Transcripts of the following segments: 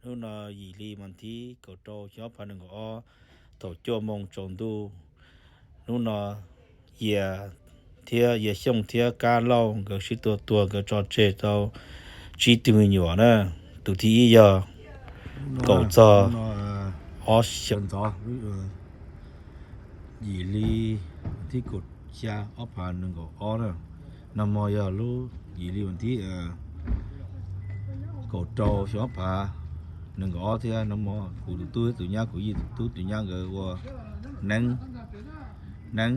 Hnub no yim hli mas thib kaum rau xyoo ob phav nees nkaum ob, thaum cuaj moo tsaus ntuj, hnub no Yias thiab Yias Xyooj thiab Kab Lauj nkawd sib tua tuag, nkawd tso tseg tau tsib tug me nyuam na. Tus thib ib yog kaum txog ob xyoo ntxov, yim hli thib kaum xya ob phav nees nkaum ob na. Nag hmo yog lub yim hli thib kaum rau xyoo ob phav nees nkaum ob thiab. Nag hmo kuv tus tub thiab tus nyab, kuv yij tus tub tus nyab nkawd ua neeb, neeb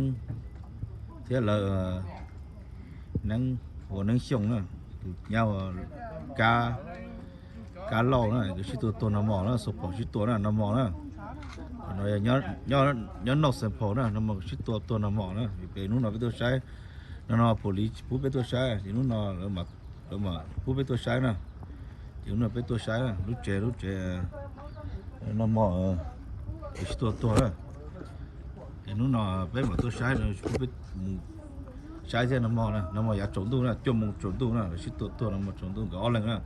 thiab lawv neeb, ua Neeb Xyooj na, tus nyab ua Kab, Kab Lauj na, nkawd sib tua tuag nag hmo na, xo pom sib tua na nag hmo na. Nyob North Saint Paul na, nag hmo sib tua tuag nag hmo na, ces hnub no peb tuaj saib, nag hmo police pub peb tuaj saib, ces hnub no lawv mam pub peb tuaj saib na. Ces hnub no peb tuaj saib na, lub tsev, lub tsev nag hmo sib tua tuag na. Ces hnub no peb mam tuaj saib, peb mus saib thiab nag hmo na, nag hmo yav tsaus ntuj na, cuaj moo tsaus ntuj na, lawv sib tua tuag nag hmo tsaus ntuj nkawd ob leeg na.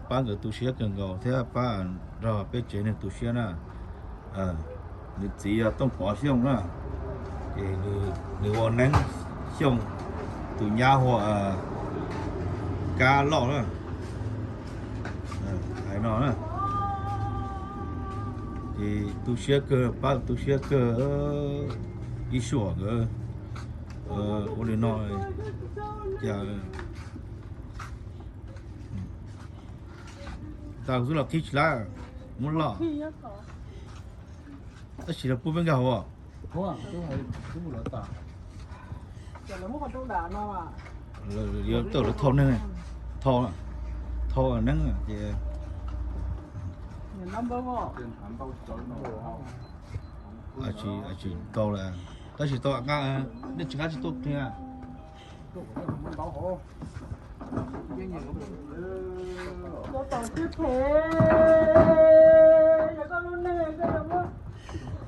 Pab nkawd tu siab kawg nkaus thiab pab nrog peb tsev neeg tu siab na. Nws txiv yog Tooj Pov Xyooj na, ces nws ua Neeb Xyooj, tus nyab hu ua Kab Lauj na. Hais no na, ces tu siab kawg, pab tu siab kawg, ib suam nkawd ua li no, cas tas kuv twb los qhib tsis lab, muab loj. Tab sis los pub peb nkag hauv. Yuav tau lawv thau neeg, thau, thau neeb ces tsis tau lawm, tab sis tau nqa, nej tsis nqa tsis tuaj qhia.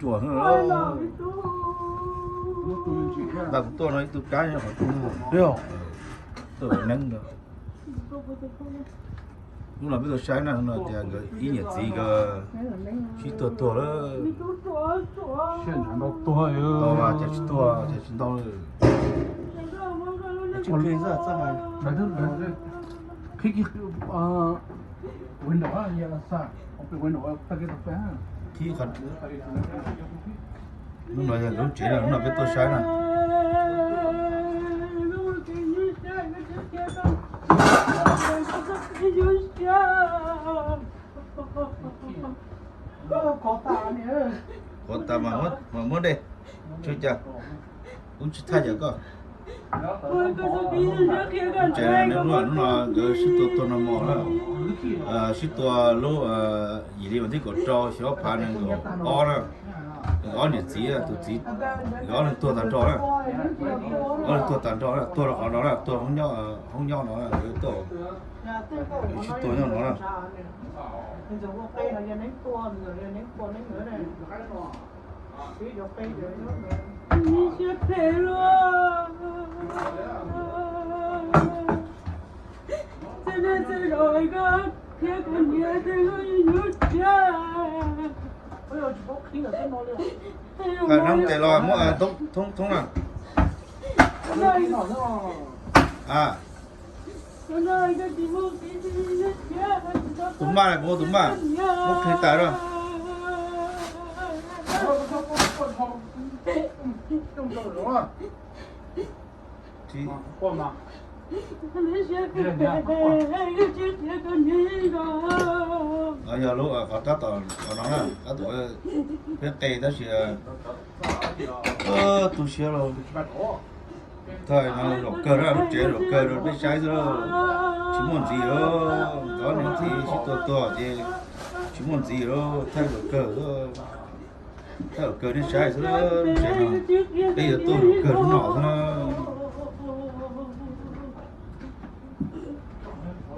Ruam, nqa kuv tuaj no ib tug kab qhov tug, tuaj neeb. Hnub no peb tuaj saib na, no tias nkawd ib niam txiv nkawd sib tuag tuag lawm. Tsis tuag, ces tsis ntau lawm. Qhib, hnub no yog lub tsev na, hnub no peb tuaj saib na. Kov tas mas muab dej, tsis cas, kuv tsis thaij cov koj. Tsev neeg hnub no nkawd sib tua tuag nag hmo na, sib tua lub yim hli vas thib kaum rau xyoo ob phav nees nkaum ob na. Ob niam txiv, tus txiv, ob leeg tuag tag nrho na, ob leeg tuag tag nrho na, tuag rau qhov no na, tuag hoob nyob no na, nkawd tuaj, nkawd sib tua nyob no na. Nab tes los muab thoob thoob na. Tus maj, kuv tus maj, muab qhia tas na. Yog lub qhov tab tom no na, tab tom peb qe tab sis tu siab lauj. Thaij no zaum kawg na, lub tsev zaum kawg rau peb saib xwb lauj. Tsis muaj ntxiv os, nkawd ob niam txiv sib tua tuag ces tsis muaj ntxiv os, thaij zaum kawg xwb. Thaij zaum kawg nej saib xwb, lub tsev no peb yuav tuaj zaum kawg hnub no xwb na.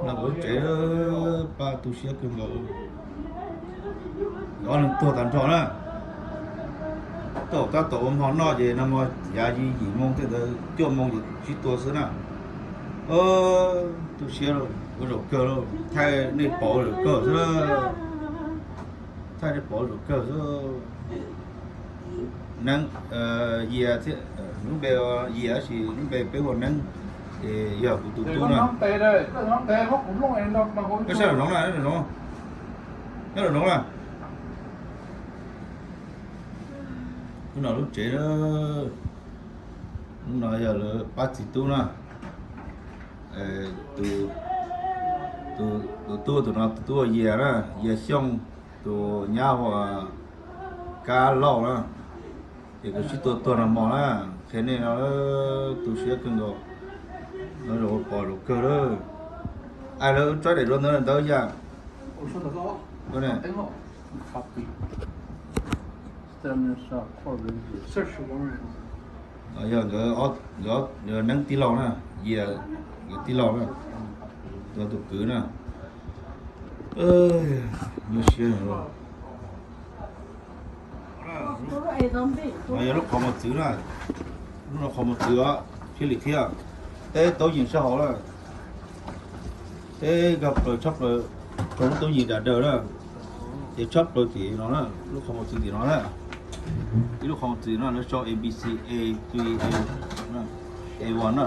Los kuv tsev pab tu siab kawg nkaus. Ob leeg tuag tag nrho na. Thaum tab tom ua hmo noj ces nag hmo yav yim moo tej ntawd cuaj moo ces sib tua xwb na. Tu siab lauj, ua zaum kawg lauj, thaij nej pom ua zaum kawg xwb, thaij nej pom ua zaum kawg xwb. Neeb, Yias thiab, lub npe Yias tab sis lub npe peb hu ua Neeb, ces yog kuv tus tub na. Koj saib lub no na, nyob lub no na. Lub no lub tsev, lub no yog lawv pab txiv tub na. Tus tub tus no tus tub ua Yias na, Yias Xyooj, tus nyab ua Kab Lauj na. Ces kuv sib tua tuag nag hmo na, qhia nej no tu siab kawg nkaus. No zaum pom zaum kawg lawm. Ai lawv tsob daim duab ntawd ntawd yam. Yog nkawd, nkawd Neeb tij laug na, Yias nkawd tij laug na, tus kwv na. Nyuaj siab. No yog lub qhov muag txwv na, lub no qhov muag txwv os, thiaj li thiab. Teb taub yees sab hauv na, teb nkag plaws tshaj plaws rau lub taub yees dam daws na, ces tshaj plaws tim no na, lub qhov muag txwv tim no na. Ib lub qhov muag txwv no lawv sau A B C, A three, A one na,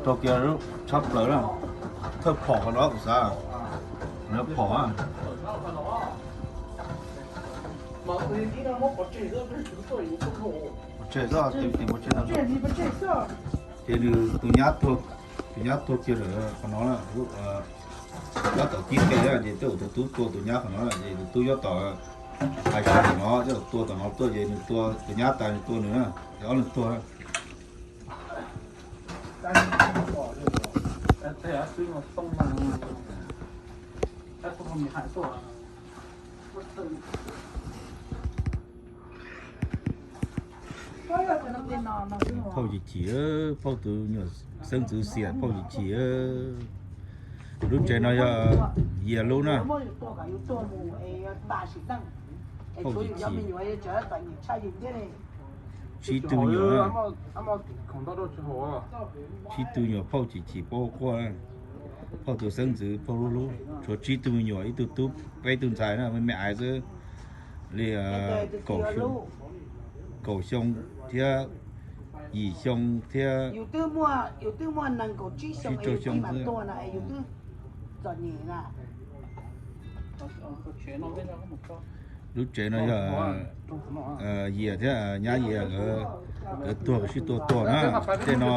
rau kiag tshaj plaws na, thawj phom qhov no kuv xav, phom na. Pov tseg xwb, ces pov tseg tag nrho. Ces nws tus nyab tuag, tus nyab tuag kiag lawm qhov no na, nyob tom cib qe na, ces tej zaum tus tub tua tus nyab qhov no na, ces tus tub nyob tom hais sab tom no, tej zaum tua tom no tuaj ces nws tua tus nyab tas nws tua nws na, ces ob leeg tuag na. Phauj chim chim, phauj tus nyuam xeeb ntxwv xiam phauj chim chim. Lub tsev no yog Yias lub na. Phauj chim chim. Tsib tug me nyuam, tsib tug me nyuam phauj chim chim paub quaj. Phauj tus xeeb ntxwv phauj hlub hlub, tshuav tsib tug me nyuam, ib tug tub peb tug ntxhais na, me me aiv xwb. Li kaum xyoo, kaum xyoo thiab yim xyoo thiab tsib rau xyoo xwb. Lub tsev no yog Yias thiab nyab Yias nkawd, nkawd tuag sib tua tuag na. Tej no,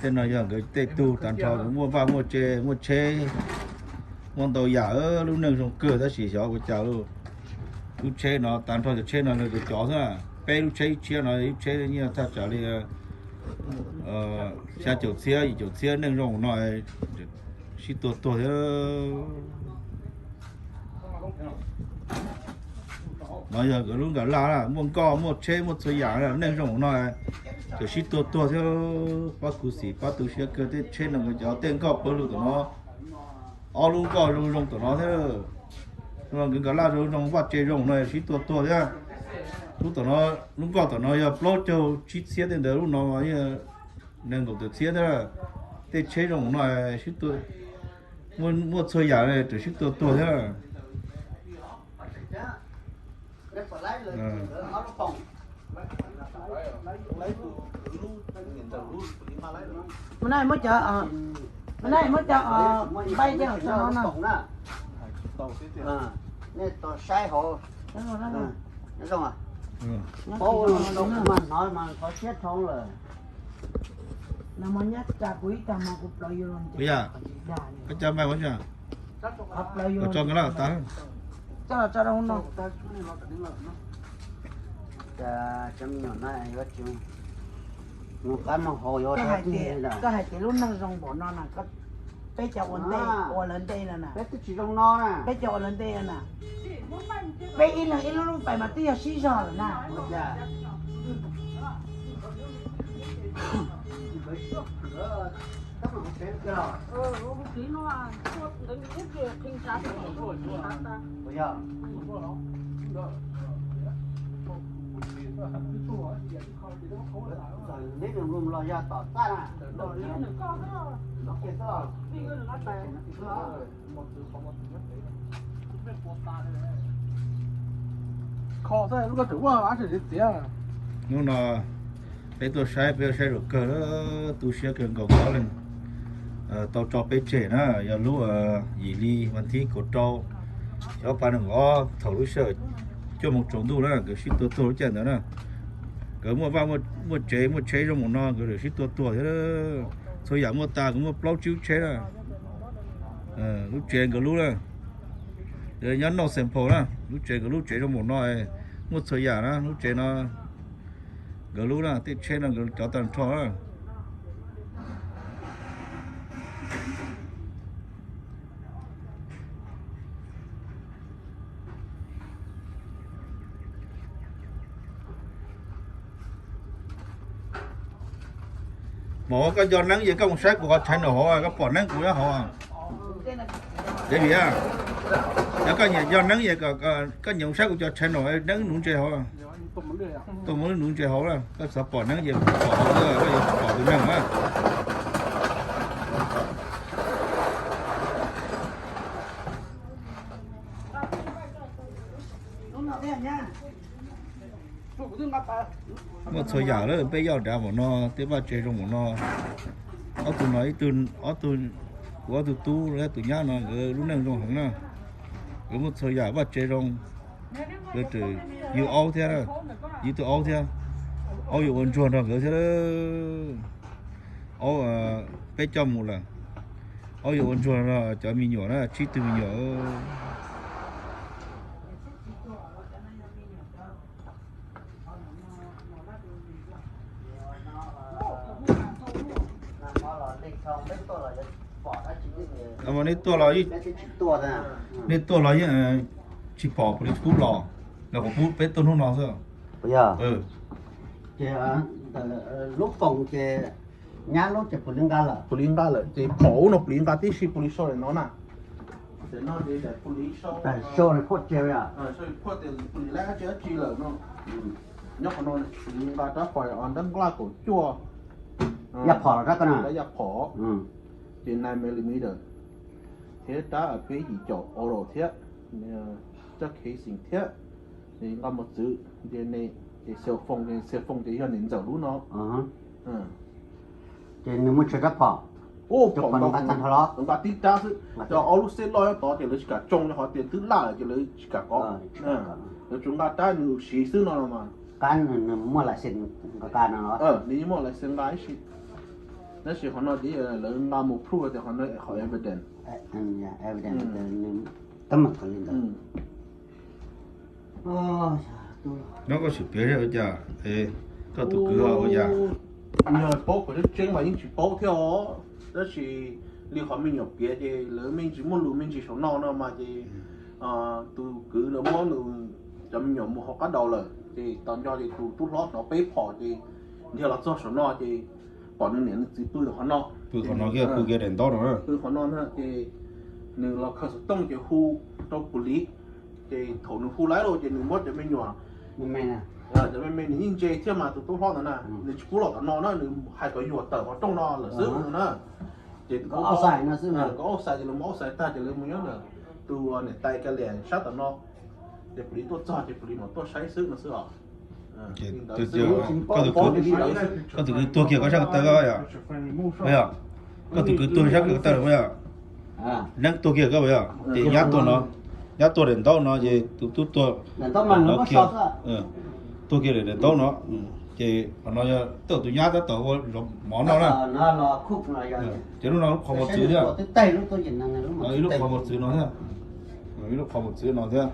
tej no yog nkawd tej tug tag nrho, muaj vaj muaj tse, muaj tsheb, muaj ntau yam, lub neej zoo kawg tab sis xyov ua cas lauj. Lub tsheb no tag nrho cov tsheb no nkawd cov xwb, peb lub tsheb ib tshiab no, lub tsheb nyiaj thaj tsam li xya caum txhiab yim caum txhiab, neej zoo no sib tua tuag thiab. No yog nkawd lub nkawm laj, muaj nkoj muaj tsheb muaj txhua yam, neej zoo no txawm sib tua tuag thiab. Pab khuv xim pab tu siab kawg, tej tsheb no nkawd cov, tej nkoj pawg lug tom no, ob lub nkoj zoo zoo tom no thiab. Nkawd nkawm laj zoo zoo, vaj tse zoo no sib tua tuag thiab. Lub tom no, lub nkoj tom no yog plaub caug tsib txhiab, tej ntawd lub no nees nkaum tawm txhiab thiab. Tej tsheb zoo no sib tua, muaj txhua yam txawm sib tua tuag thiab. Mas na muab cov, mas na muab cov npaib coj tso no na. Nej tau saib hauv, paub ua zoo mas hnov mas qhov siab dhau lawm. Kuv yam, koj coj npaib ua tso, tso nkawd laj tas. Koj hais tias lub neej zoo npaum no na, peb cov ua ntej, ua lawv ntej no na, peb twb tsis zoo no na, peb cov ua lawv ntej no na, peb ib leeg ib lub lub pais mas twb yog sib zog lawm na. Neb los yog tom txaj na. Kho xwb lub koj tseem ua ab tsi txiav. Hnub no peb tuaj saib, peb saib zuj zus kawg, tu siab kawg nkaus, nkawd leej tau tso peb tseg na, yog lub yim hli vas thib kaum rau, xyoo ob phav nees nkaum ob, thaum lub sij hawm cuaj moos tsaus ntuj na, nkawd sib tua tuag lub caij ntawd na. Nkawd muaj vaj muaj tsev muaj tsheb zoo mus no, nkawd sib tua tuag thiab. Txhua yam muaj tas, nkawd muaj plaub tsib lub tsheb na. Lub tsev nkawd lub na, nyob North Saint Paul na, lub tsev nkawd lub tsev zoo mus no, muaj txhua yam na, lub tsev no nkawd lub na, tej tsheb no nkawd cov tag nrho na. Mog, koj nco neeb ces koj mus saib kuv qhov channel hauv, koj pom neeb kuv nyob hauv. David, yog koj nyiam nco neeb es koj nyiam mus saib kuv cov channel, neeb nuv ntses hauv. Tuaj muaj lub nuv ntses hauv, koj xav pom neeb ces pom hauv, koj yuav tsis pom tus neeg na. Muaj txhua yam lawm, peb yoj dav npaum no, tej vaj tsev zoo npaum no. Ob tug no ib tug, ob tug, kuv ob tug tub thiab tus nyab no nkawd lub neej zoo heev na. Nkawd muaj txhua yam, vaj tsev zoo. Nkawd tseem yug aub thiab, yug tug aub thiab. Aub yuav ua ntsuag nrog nkawd thiab. Aub peb coj mus lawm. Aub yuav ua ntsuag nrog cov me nyuam na, tsib tug me nyuam. Neb tuaj los, neb tuaj los yeej tsis pom pus lis pub los, los kuv pub peb tuaj hnub no xwb. Ces lub foos ces nyab lub ces pus lis nqa lawm, pus lis nqa lawm ces phom ub no pus lis nqa tib si, pus lis sau lawm no na. Sau phuaj tseg, pus lis lab dab tsi dab tsi lawm no. Nyob qhov no pus lis nqa rab fais nrab nqlaj kaum cuaj, yaj phom los rab ko na, yaj phom, ces nine millimeter, thiab rab peb yim caum auto thiab, rab casing thiab, nqa mos txwv, ces cell phone, ces cell phone ces yog niam ntxawm lub no. Ces nws muaj tsawg rab phom? Nqa tib rab xwb, cov ob lub xeb loj nyob tod ces lawv tsis kam tsoo, qhov tias twb laj lawm ces lawv tsis kam kov. Lawv tsuas nqa rab nws siv xwb no mas. Qab nws muaj license nqa no los? Nws yeej muaj license nqa ib si. Tab sis qhov no ces lawv nqa mus prove tias qhov no qhov evidence. Nyob koj sim piav ua cas, koj tus kwv ua cas? Yog paub qhov tseeb tseeb mas yeej tsis paub thiab os. Tab sis li qhov me nyuam piav ces lawv me ntsis muaj lus me ntsis saum no no mas ces tus kwv lawv muab nws cov me nyuam mus hauv qab daus lawm ces tos nco ces tus tub hlob hnov peb phom ces nrhiav los txog saum no ces pom nws niam nws txiv pw qhov no, pw qhov no, pw qhov no na ces nws los khaws xov tooj ces hu rau pus lis. Ces thaum nws hu laib lawm ces nws muab cov me nyuam, cov me me nws yeej ntse thiab mas tus tub hlob ntawd na, nws tsis pub los tom no na, nws hais kom yuam tawm qhov rooj no lawm xwb no na. Ces tus tub hlob, nkawd outside ces lawv mus outside tag ces lawv mus nyob ntawm tus niam tais ka liam sab tom no. Ces pus lis tuaj txog ces pus lis mam tuaj saib xwb no xwb os. Koj tus kwv tuag kiag koj sab ko taw yom? Yog, koj tus kwv tuag sab ko taw lawm yom? Neeb tuag kiag koj yom? Ces nyab tuag no, nyab tuag daim ntaub no ces tus tub tuag, tuag kiag daim ntaub no. Ces qhov no yog tej tus nyab tab tom ua zov mov noj na. Ces lub no lub qhov mos txwv thiab, ib lub qhov mos txwv no thiab, ib lub qhov mos txwv no thiab.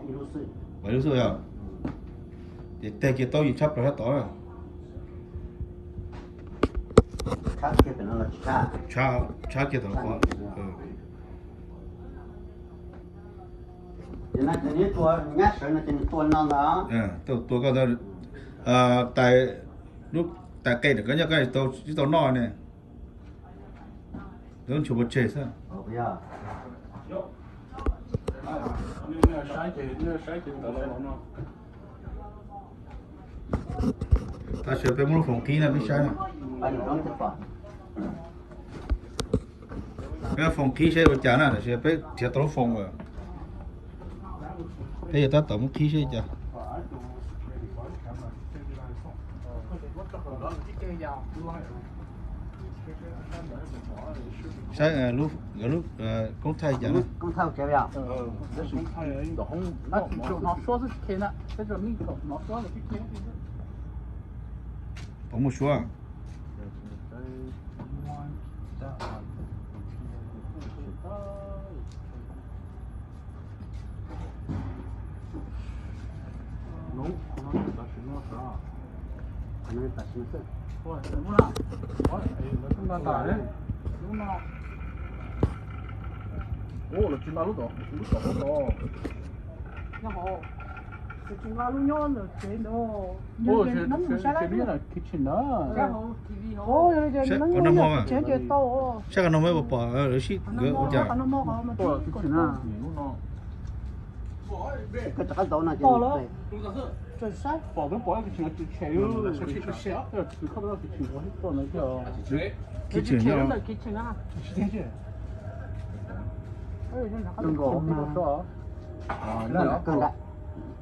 Ib lub xwb yog. Ces teg kiag taub yim tshab plaws sab tod na. Tshab kiag tom qhov. Tua koj ntawd, tais, lub tais qe ntawm koj nyob koj tsis tau noj ne. Lub nchuav pov tseg xwb. Tab sis peb muab lub foos qhib na peb saib na. Peb foos qhib saib ua cas na, tab sis peb nrhiav tau lub foos lawm. Peb yuav tab tom muab qhib saib cas. Saib lub, lub koob thaij cas na. Puas muaj suab? Ua, lawv tsis nqa lub tom, lub tom hauv no. Nyob hauv, tsis nqa lub nyob ntawm tsev ntawd. Kitchen na. Ua, nag hmo, saib qhov no mas pom lawv sib nkawd ua cas. Kitchen na. Pom lawm. Pom peb pom kitchen tshem, kitchen ua hib toj ntawd. Kitchen nyob.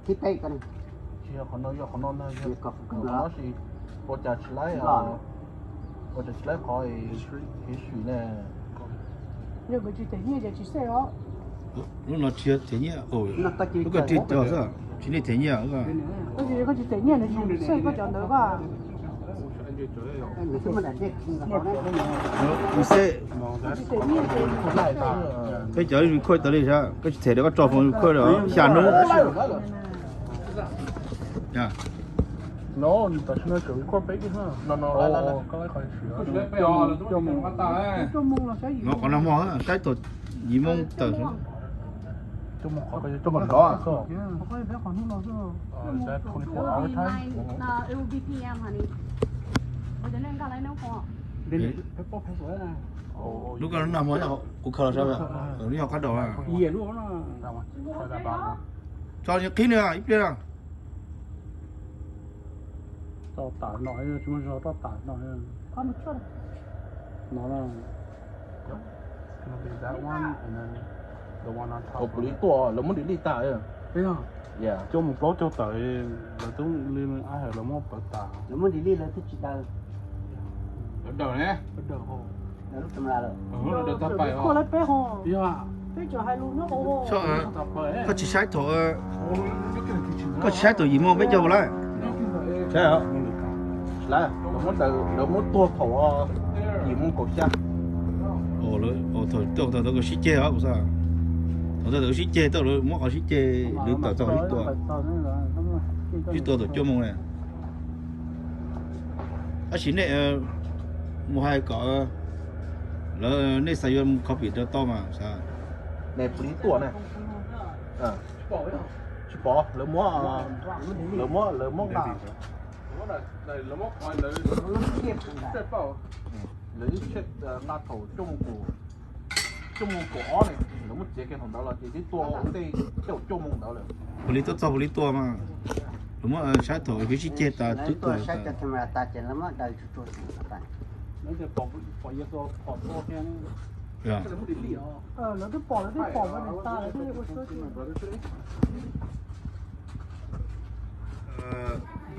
Tsis yog qhov no, yog qhov no ntag, yog qhov no sis ua cas tsis laib, ua cas tsis laib qhov hiv swm ne. Lub no tsis them nyiaj, lub ko tsis cog xwb, tsis nej them nyiaj. Koj tsis them nyiaj, xwb koj cov ntawd koj. Ua xwb, peb cov record tas li sab, koj tsis them rau koj tso foos record xya hnub. Qhov no hmo saib thaum yim moo tawm. Lub ko nag hmo kuv khaws los sab, lub nyob qab daus. Tso qhib nws ib pliag. Toj tas no, tsis muaj zog toj tas no. No na. Ua puav leej tuaj lawv muab delete tag. Coj mus plaub caug tawm, lawv twb li ab lawv muab pawv tas. Lawv muab delete lawv twb tsis daws. Lawv daws ne. Lawv daws tag pais os. Peb tseem hais lus nyob hauv. Koj tsis saib thaum, koj tsis saib thaum yim moo peb caug lawm. Saib, lawv muab tuag thaum yim moo kaum xya. Thaum tau tau sib ceg os kuv xav. Thaum tau tau sib ceg, tau lawv muab qhov sib ceg, lawv tawm txog qhov sib tua. Sib tua thaum cuaj moo na. Tab sis nej mus hais kom lawv, nej xav yuav mus copy rau tau mas xav. Puav leej tuaj ne. Tsis pom, lawv muab, lawv muab, lawv muab nqa. Lawv ib check nqa thaum cuaj moo kaum ob ne, lawv muab txiav kiag thaum ntawd los ces twb tua ua ntej caum cuaj moo ntawd lawm. Puav leej tuaj txog puav leej tua mas. Lawv muab saib thaum peb sib ceg tas twb tua tas. Lawv twb pom, lawv twb pom,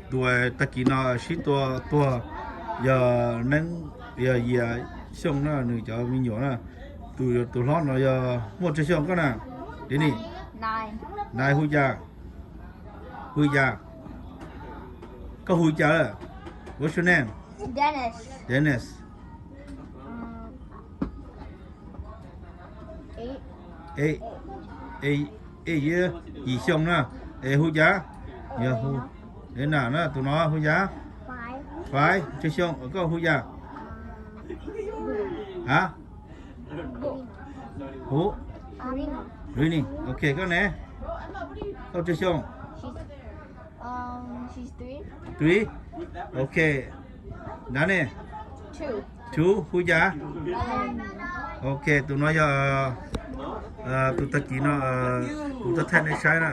tus tag kis no sib tua tuag yog Neeb, yog Yias Xyooj na, nws cov me nyuam na. Tus, tus hlob no yog Muaj Tswv Xyooj koj na. Deni, nai hu cas? Hu cas? Koj hu cas lawm? What's your name? Dennis. Dennis. Yim xyoo na. Es hu cas? Yog hu, na na, tus no hu cas? Faiv. Tswv Xyooj, koj hu cas? Ha? Hu? Rini. Ok, koj ne? Koj Tswv Xyooj? Three. Ok. Nrad ne? Two. Hu cas? Ok, tus no yog Tus tag kis no kuv tuaj thaij nej saib na,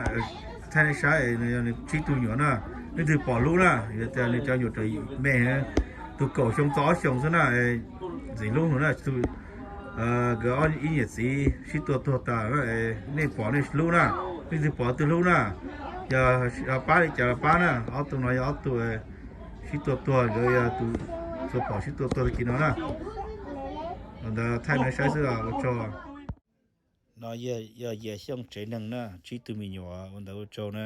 thaij nej saib, nws yog nws tsib tug me nyuam na, leej twg pom hlub na, yog tias nws cov me nyuam raug me, tus kaum xyoo txog ob xyoos xwb na, ntxim hlub na, nkawd ob ib niam txiv sib tua tuag tas na, nej pom nej hlub na, leej twg pom twg hlub na, yog pab li cas los pab na, ob tug no yog ob tug sib tua tuag, nkawd yog tus txhua pom sib tua tuag tag kis no na. Ua ntawd thaij nej saib xwb os, ua tsaug. No yog Yias Xyooj tsev neeg na, tsib tug me nyuam, ua ntawd ua tsaug na.